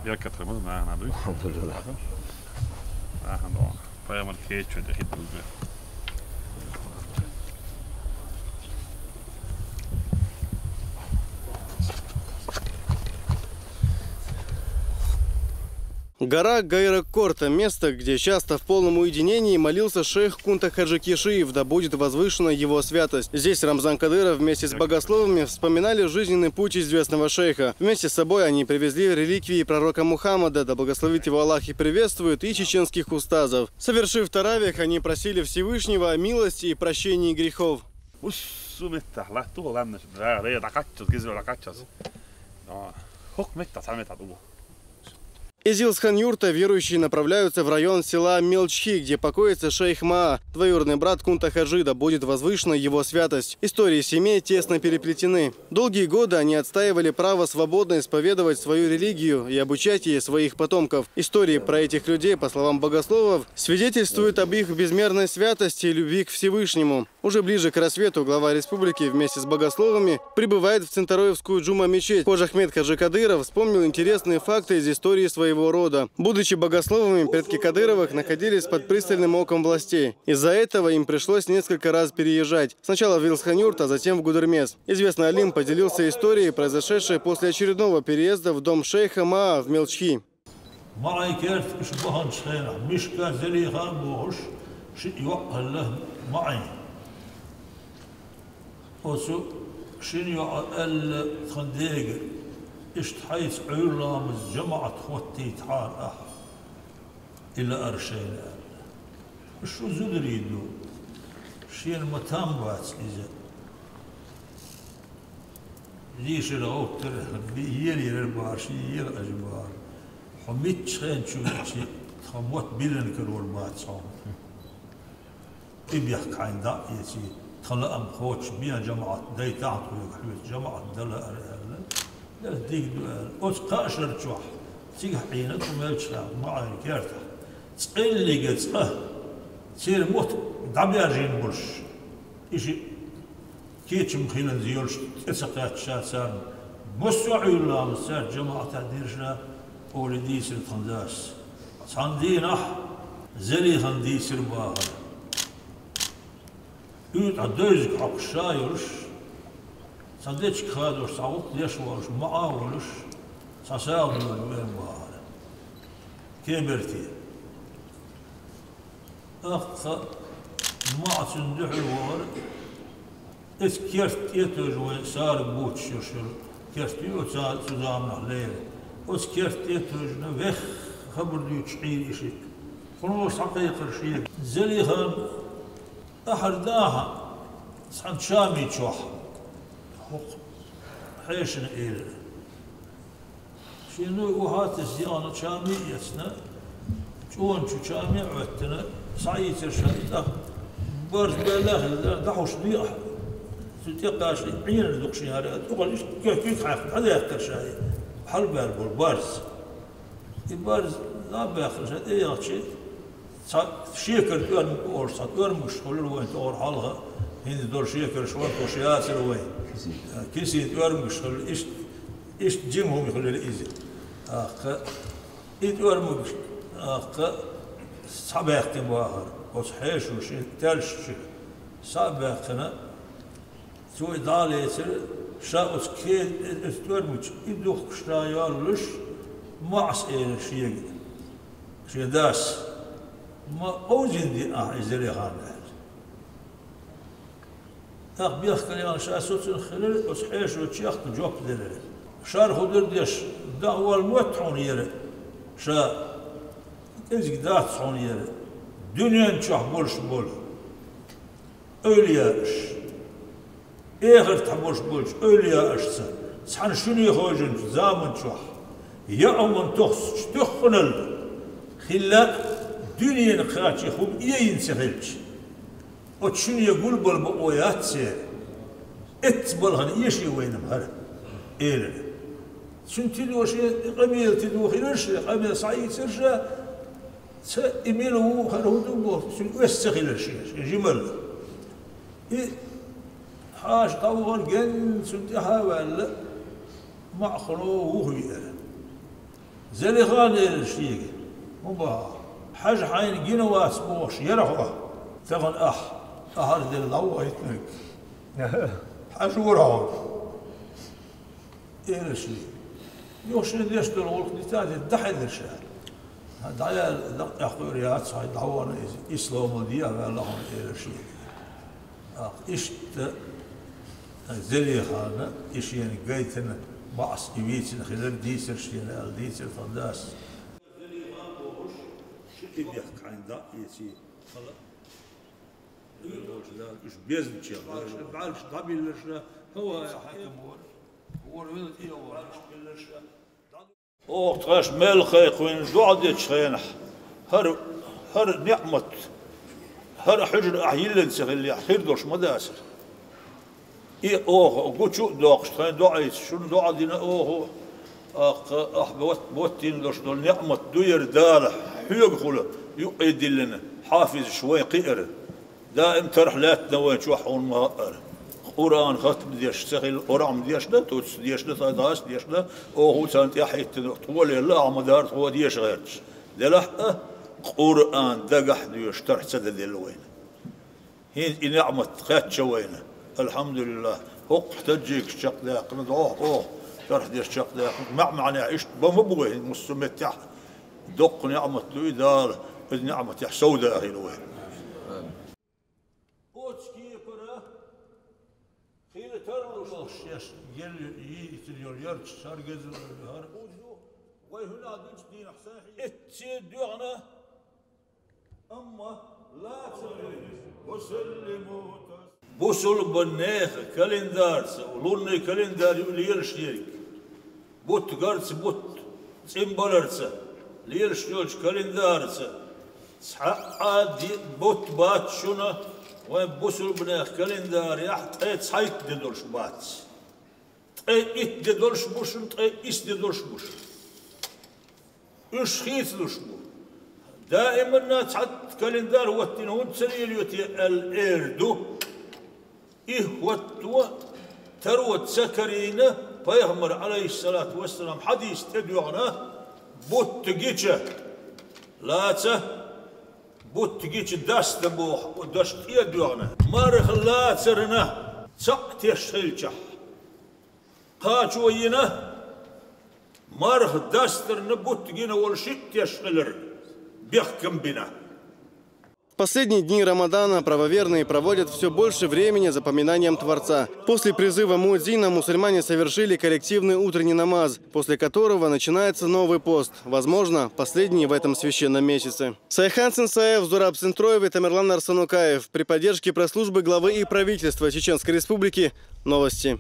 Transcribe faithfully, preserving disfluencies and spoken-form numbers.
Беркат хилда, нахана дуй. Алхамдулиллах. Нахана дуй. Пайхамар кечу де хит дуй. Гора Гайраккорта — место, где часто в полном уединении молился шейх Кунта Хаджи Кишиев, да будет возвышена его святость. Здесь Рамзан Кадыров вместе с богословами вспоминали жизненный путь известного шейха. Вместе с собой они привезли реликвии пророка Мухаммада, да благословит его Аллах и приветствует, и чеченских устазов. Совершив таравих, они просили Всевышнего о милости и прощении грехов. Уссу меттахь латту гӀоланнаш, да, да, дӀакхаччалц, гизра дӀакхаччалц. А, хӀокху меттахь цхьа меттахь ду. Из Илсхан-Юрта верующие направляются в район села Мелчхи, где покоится шейх Маа, двоюродный брат Кунта Хаджи, да будет возвышена его святость. Истории семей тесно переплетены. Долгие годы они отстаивали право свободно исповедовать свою религию и обучать ей своих потомков. Истории про этих людей, по словам богословов, свидетельствуют об их безмерной святости и любви к Всевышнему. Уже ближе к рассвету глава республики вместе с богословами прибывает в Центароевскую джума-мечеть. Ходжа Ахмед Хаджи Кадыров вспомнил интересные факты из истории своего рода. Будучи богословами, предки Кадыровых находились под пристальным оком властей. Из-за этого им пришлось несколько раз переезжать. Сначала в Илсхан-Юрт, а затем в Гудермес. Известный алим поделился историей, произошедшей после очередного переезда в дом шейха Маа в Мелчхи. МаьӀай керта иштта баханчу хенахь, Мишка, Зелиха а бохуш, шиъ йоӀ хилла МаьӀай. Оцу шина йоӀа аьлла тхан дега: «Иштта хьайца Ӏуьйра ламаз жамаӀат хӀоттийтахьара ахь, и лаар шайна», — аьлла. Шу зударий ду, шена ма-там бац иза. Дийшира гӀовттара, би-, ера-ерара бахьара, шен ера аьжа бахьара. Хьо мичча хенчу чи тхан мотт билан карор бац хьуна. И бехк хьайна дӀа а эций, тхан лаам кхочуш бен жамаӀат дайтахьа тхоьга, хьоьца жамаӀат дан лаара аьлла. Дера дика ду аьлла. Оцу кхаа шар чохь, цигахь Ӏийна кху мелча хьаьвза, МаьӀай кертахь, цкъа а, цкъа а церан мотт дӀабаьржина болуш, и шиъ кечам хиланза йолуш тӀе ца кхаьчча царна, массо а Ӏуьйра ламаз цаьрца жамаӀатехь дира ша, олий дийцира тхан дас. Цхьана дийнахь Зелихан дийцира бахара. УьйтӀа дойзиг хьокхуш ша йолуш, цхьа дечиг хадош, цхьа гӀуллакх деш волуш, МаьӀа а волуш, цхьа сагӀа лоьлу вен бахара. Кеберте. ТӀаккха МаьӀа цунна дуьхьал вахара, оцу керта тӀе а тевжа, вайн сараг буташ йолуш йолу керт ю оцу, цу заманахь лерина. Оцу керта тӀе а тевжина, вехха хабар дуьйцуш Ӏийра и шиъ. Кхуьнан схьакхайкхира шега. Зелихан, ахьар дахьа цхьана чами чохь хӀокху хьешана элира. Шен нуй охьа а тесна, яхана чами а эцна, чӀоначу чами а Ӏоьттина, схьаийцира ша и тӀаккха. Барз белла а хилла, дӀахьуш дийа ахьа. Цу тӀекхача Ӏенар дукха шен хӀара, тӀехула иштта куьг хьаькхна дӀадаьккхира ша и хьалабаьлла болу барз. И барз дӀа а баьккхина ша тӀе яхча, цхьа шекара тӀоьрмаг олуш цхьа тӀоьрмагаш хуьлура вайн тӀера хьалха, хӀинца долу шекарш ван тхуш яцара вайн. Кисин тӀоьрмагаш хуьлура, иштта, иштта жима хӀума хуьлура иза. ТӀаккха и тӀоьрмагаш, тӀаккха схьабаьккхина бахара, оцу хьешо шен таьллачу чуьра схьа а баьккхина, цо и дӀа а лецира, ша оцу ке-, оцу тӀоьрмагчу и духкуш дӀа йоллуш, МаьӀас элира шега, шен дас: «Ма къовзина де ахьа и Зелихан», — аьлла. ТӀаккха бехкалла яхна ша соцуна хилира, оцу хьешо чехка жоп делира. Шарху дара деш, даха вала мотт хьуна яра ша, кӀезиг дац хьуна яра. Дуьнен чохь болуш болу эвлияаш, эхартахь болуш болчу эвлияашца цхьана шуьне хевшинчу заман чохь, яаман тохсучу тоьхханалла хилла, дуьненан кхача хӀума ийина ца хилча, оцу шуьне гулбала бакъо яц церан, эццахь балхана эший вайна-м хӀара, элира. Цуьнан тидо шен, и къамелан тидо хилира шен, къамел схьаийцира ша, ца и мила ву, хӀара хӀун ду боху, цуьнан оьшуш ца хилира шен, шен жималла. И хьаша дӀавахара генна цунна тӀаьхьа а ваьлла, МаьӀа хӀуна вухавеара. Зелихана элира шега: «ХӀун боху ахь? Хьажа хьайна гина вац бохуш яра хьо? Тахана ахь ахьар делла дӀавахийтинарг хьажа вара хьо», — элира шега. Юха шен деш долу гӀуллакх дита а дита, дӀахьаьдира ша. ДӀаяьлла, дакъа тӀехь кхуьур яц, хьайн дӀавахана иза, исломал дехьа ваьлла хьуна, элира шега. ТӀаккха иштта Зелихана и шена гайтина маӀас и вийцина хилар дийцира шена аьлла, дийцира тхан дас. Зелихан бохуш, ши кхин бехк хьайна дӀа а эций, хала. Уьш безначех, бӀаьргаш дӀабилларш, хӀаваца хьаькам вара. Вара вела тӀе а вара. Оха тхаьш мел кхайкхийна доӀа дечу хенахь, хӀара, хӀара неӀмат, хӀара хьуьжар ахь йиллина ца хиллехь, хир долуш ма дацара. И оха гучу а доккхуш, тхайн доӀийца шуна доӀа дина оха, тӀаккха ахь бот-, боттийна долуш долу неӀмат ду яра Дала, хьоьга хуьлу юккъе диллина хьафизаш вайн кхиара. Даим тарх лаьттина вайн чохь хьуна ма хаъара. Къуръан хатма деш ца хилла, Къуръан дешна, туц дешна, сан дас дешна, оха царна тӀаьхьахӀиттина, тхо лелла, ахьа ма дара тхо деша гӀерташ. Делахь а, Къуръан дагахь доьшуш тарх ца даделла вайна. ХӀинца и неӀмат кхаьчча вайна, алхьамдулиллахӀ, хӀокху таджикаш чекхдаьккхина, дӀоху оха тарх деш чекхдаьккхина, маьӀ-маьӀнехь иштта бан ма бу вай хӀинца массо а меттехь. Доккха неӀмат ду и Дала, иза неӀматехь совдахийла вай. Оцу кепара хила тарлуш шаьш гел йийцина йолу ярташ, хӀара геза хӀара узу, вай хӀуьнан дуьнчу дийнахь сайн хьийза. Эццера доьгӀна, амма лаца вай, ва саллиму тас-, бусулбанеха календарца, лунный календарь ю лелаш ерг. Бутт гарца бутт, цӀинбаларца, лелаш йолчу календарца, цхьа а ди-, бутт бац шуна, вайн бусулбанех календарехь ткъе цхьайтта де долуш бац. Ткъе итт де долуш бу шуна, ткъе исс де долуш бу шуна. Уьш хийцалуш бу. Даиманна цхьа календар хӀоттийна хӀунда ца лелайо те аьлла эр ду. И хӀотто, таро ца карийна, пайхамар, Ӏалайхиссалату вассалам, хьадис тӀедоьгӀна, бутт гича, лаца, бутт гича даста боху, даш тӀедоьгӀна. Марха лацарна цхьаъ теш хилчахь, кхачо йина, марха дастарна бутт гина волу шиъ теш хилар бехкам бина. В последние дни Рамадана правоверные проводят всё больше времени за поминанием Творца. После призыва муэдзина мусульмане совершили коллективный утренний намаз, после которого начинается новый пост, возможно, последний в этом священном месяце. Сайхан Сенсаев, Зураб Сентроев и Тамерлан Арсанукаев при поддержке пресс-службы главы и правительства Чеченской Республики. Новости.